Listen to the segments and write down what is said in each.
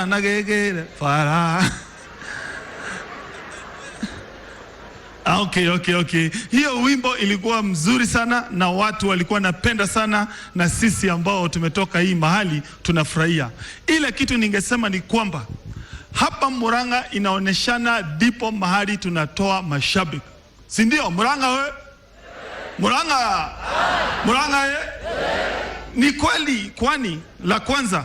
Ndanagegere bara. Okay. Hiyo wimbo ilikuwa mzuri sana na watu walikuwa napenda sana, na sisi ambao tumetoka hii mahali tunafurahia. Ile kitu ningesema ni kwamba hapa Murang'a inaoneshana ndipo mahali tunatoa mashabiki, si ndio? Murang'a we? Murang'a, Murang'a we? Ni kweli, kwani la kwanza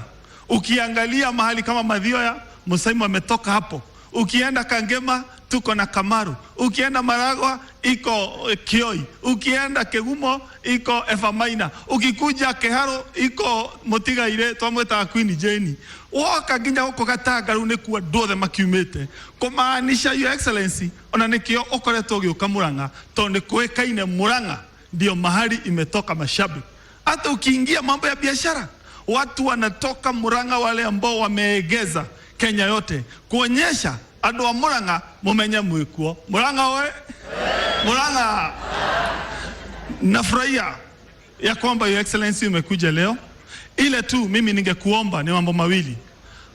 ukiangalia mahali kama Mathioya, Musaimu ametoka hapo. Ukienda Kangema tuko na Kamaru, ukienda Maragwa iko Kioi, ukienda Kegumo iko Eva Maina, ukikuja Keharo iko Mutigaire twamwitaga Queen Jane, woka nginya guku Gatanga riu nikuo andu othe makiumite, kumaanisha Your Excellency ona nikio ukoretwo ugiuka Murang'a tondu ni kuikaine Murang'a ndio mahali imetoka mashabiki. Hata ukiingia mambo ya biashara watu wanatoka Murang'a, wale ambao wameegeza Kenya yote kuonyesha andu a Murang'a mumenye mwikuo. Murang'a we, Murang'a. Nafurahia ya kwamba Your Excellency umekuja leo. Ile tu mimi ningekuomba ni mambo mawili.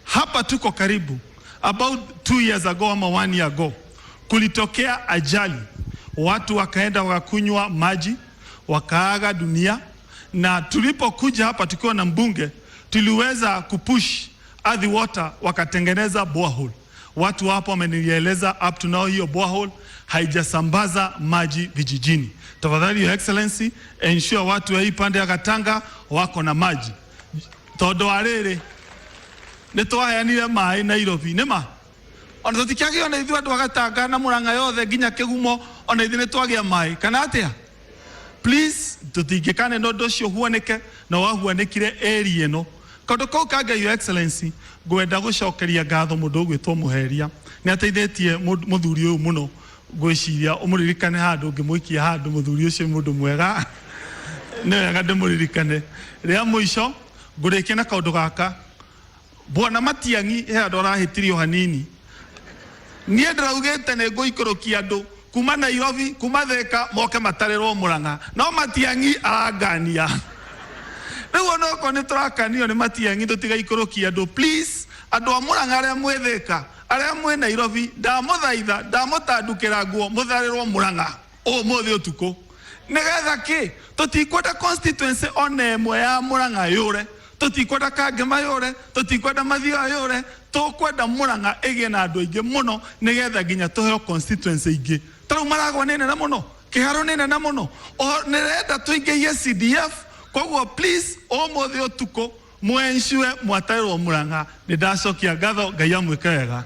Hapa tuko karibu, about 2 years ago ama 1 year ago kulitokea ajali, watu wakaenda wakakunywa maji wakaaga dunia, na tulipokuja hapa tukiwa na mbunge tuliweza kupush Athi Water wakatengeneza borehole. Watu hapo wamenieleza up to now hiyo borehole haijasambaza maji vijijini. Tafadhali Your Excellency, ensure watu wa hii pande ya Gatanga wako na maji tondu wa riri ni twaheanire maĩ Nairobi nĩ ma ona tũtikĩagĩa ona ithuĩ andũ a Gatanga na Murang'a yothe nginya Kĩgumo ona ithuĩ nĩ twagĩa maĩ kana atĩa? Please tũtingĩkane na ũndũ ũcio ũhuanĩke na wahuanĩkire area ĩno. Kaũndũ kau kangĩ Your Excellency ngwenda gũcokeria ngatho mũndũ ũgwĩtwo Mũheria, nĩ ateithĩtie mũthuri ũyũ mũno, ngwĩciria ũmũririkane handũ ũngĩmũikia handũ, mũthuri ũcio nĩ mũndũ mwega nĩ wega ndĩmũririkane. Rĩa mũico ngũrĩkia na kaũndũ gaka, Bwana Matiang'i he andũ arahĩtirio hanini, niĩ ndĩraugĩte nĩ ngũikũrũkia andũ kuma Nairobi kuma Thika moke matarĩrwo Murang'a, no Matiang'i arangania. Rĩu onokorwo nĩ tũrakanio nĩ Matiang'i tũtigaikũrũkie andũ, please andũ a Murang'a arĩa mwĩ Thika arĩa mwĩ Nairobi, ndamũthaitha ndamũtandukĩra nguo mũtharĩrwo Murang'a ũmũthĩ ũtukũ, nĩgetha kĩ tũtikwenda constituency ona ĩmwe ya Murang'a yũre, tũtikwenda Kangema yũre, tũtikwenda Mathioya yũre, tũkwenda Murang'a ĩgĩe na andũ aingĩ mũno nĩgetha nginya tũheo constituency ingĩ. Ta rĩu Maragwa nĩ nene mũno, Kĩharũ nĩ nene mũno, nĩrenda tũingĩhie CDF. Koguo please ũmũthĩ ũtukũ mwensure mwatarĩrwo Murang'a. Nĩ ndacokia ngatho, Ngai amwĩke wega.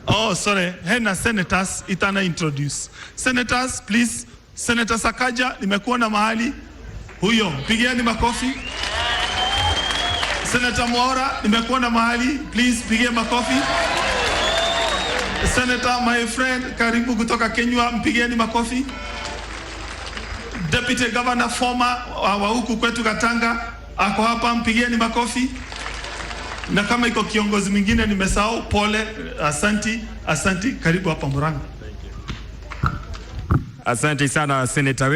Oh, sorry, hena senators itana introduce. Senators, please. Senator Sakaja, nimekuona mahali. Huyo, pigieni makofi. Senator Mwaura, nimekuona mahali. Please, pigie makofi. Senator, my friend, karibu kutoka Kenya, mpigieni makofi. Deputy Governor former wa huku kwetu Gatanga ako hapa, mpigieni makofi. Na kama iko kiongozi mwingine nimesahau, pole, asanti, asanti, karibu hapa Murang'a. Asante sana senator wetu.